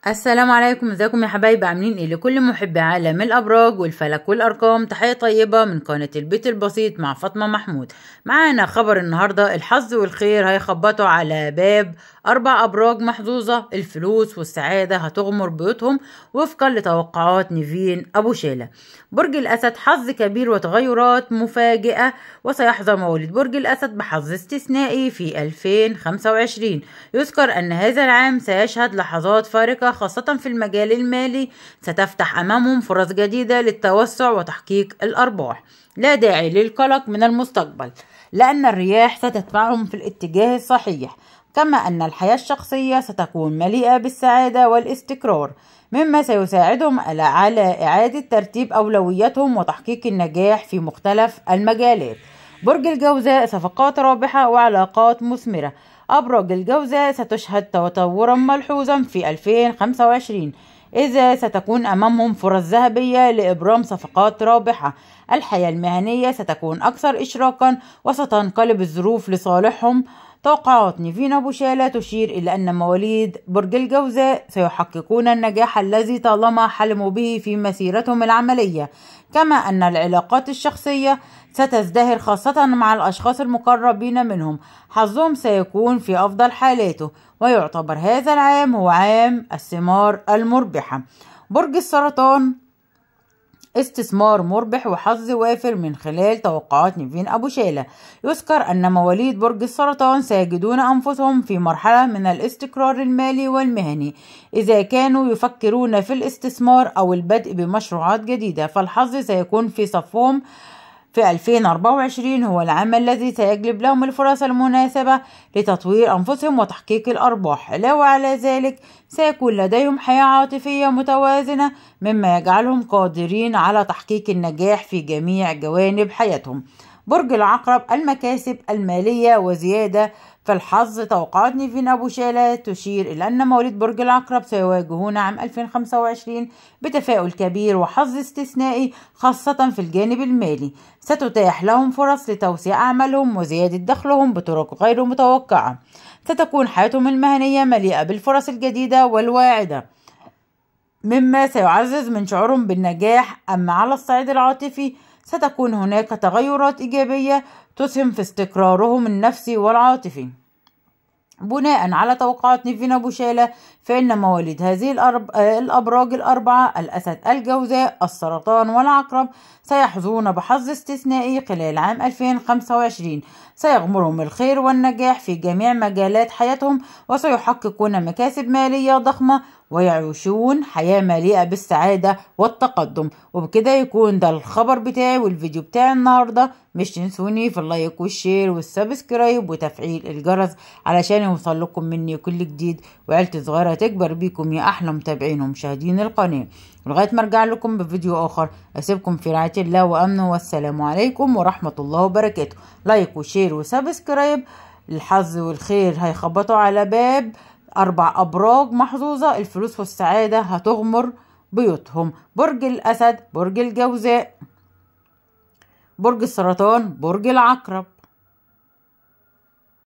السلام عليكم، ازيكم يا حبايبي؟ عاملين ايه؟ لكل محبي عالم الابراج والفلك والارقام تحيه طيبه من قناه البيت البسيط مع فاطمه محمود. معانا خبر النهارده: الحظ والخير هيخبطوا على باب 4 ابراج محظوظه، الفلوس والسعاده هتغمر بيوتهم وفقا لتوقعات نيفين ابو شاله. برج الاسد: حظ كبير وتغيرات مفاجئه، وسيحظى مواليد برج الاسد بحظ استثنائي في 2025. يذكر ان هذا العام سيشهد لحظات فارقه خاصة في المجال المالي، ستفتح أمامهم فرص جديدة للتوسع وتحقيق الأرباح. لا داعي للقلق من المستقبل، لأن الرياح ستدفعهم في الاتجاه الصحيح، كما أن الحياة الشخصية ستكون مليئة بالسعادة والاستقرار، مما سيساعدهم على إعادة ترتيب أولوياتهم وتحقيق النجاح في مختلف المجالات. برج الجوزاء: صفقات رابحة وعلاقات مثمرة. أبراج الجوزاء ستشهد تطورا ملحوظا في 2025، إذا ستكون أمامهم فرص ذهبية لإبرام صفقات رابحة. الحياة المهنية ستكون أكثر إشراقا وستنقلب الظروف لصالحهم. توقعات نيفين أبو شالة تشير إلى أن مواليد برج الجوزاء سيحققون النجاح الذي طالما حلموا به في مسيرتهم العملية، كما أن العلاقات الشخصية ستزدهر خاصة مع الأشخاص المقربين منهم. حظهم سيكون في أفضل حالاته، ويعتبر هذا العام هو عام الثمار المربحة. برج السرطان: استثمار مربح وحظ وافر من خلال توقعات نيفين أبو شالة. يذكر أن مواليد برج السرطان سيجدون أنفسهم في مرحلة من الاستقرار المالي والمهني. إذا كانوا يفكرون في الاستثمار أو البدء بمشروعات جديدة، فالحظ سيكون في صفهم. في 2024 هو العام الذي سيجلب لهم الفرص المناسبة لتطوير أنفسهم وتحقيق الأرباح. علاوة على ذلك، سيكون لديهم حياة عاطفية متوازنة، مما يجعلهم قادرين على تحقيق النجاح في جميع جوانب حياتهم. برج العقرب: المكاسب المالية وزيادة في الحظ. توقعات نيفين أبو شالة تشير إلى أن مواليد برج العقرب سيواجهون عام 2025 بتفاؤل كبير وحظ استثنائي، خاصة في الجانب المالي. ستتاح لهم فرص لتوسيع أعمالهم وزيادة دخلهم بطرق غير متوقعة. ستكون حياتهم المهنية مليئة بالفرص الجديدة والواعدة، مما سيعزز من شعورهم بالنجاح. أما على الصعيد العاطفي، ستكون هناك تغيرات إيجابية تسهم في استقرارهم النفسي والعاطفي. بناء على توقعات نيفين أبو شالة، فإن مواليد هذه الأبراج الأربعة: الأسد، الجوزاء، السرطان، والعقرب، سيحظون بحظ استثنائي خلال عام 2025. سيغمرهم الخير والنجاح في جميع مجالات حياتهم، وسيحققون مكاسب مالية ضخمة، ويعيشون حياة مليئة بالسعادة والتقدم. وبكده يكون ده الخبر بتاعي والفيديو بتاعي النهاردة. مش تنسوني في اللايك والشير والسبسكرايب وتفعيل الجرس علشان يوصل لكم مني كل جديد، وعيلتي صغيرة تكبر بيكم يا أحلى متابعين ومشاهدين القناة. لغاية ما ارجع لكم بفيديو آخر، أسيبكم في رعاية الله وأمنه، والسلام عليكم ورحمة الله وبركاته. لايك وشير وسبسكرايب. الحظ والخير هيخبطوا على باب 4 أبراج محظوظة، الفلوس والسعادة هتغمر بيوتهم: برج الأسد، برج الجوزاء، برج السرطان، برج العقرب.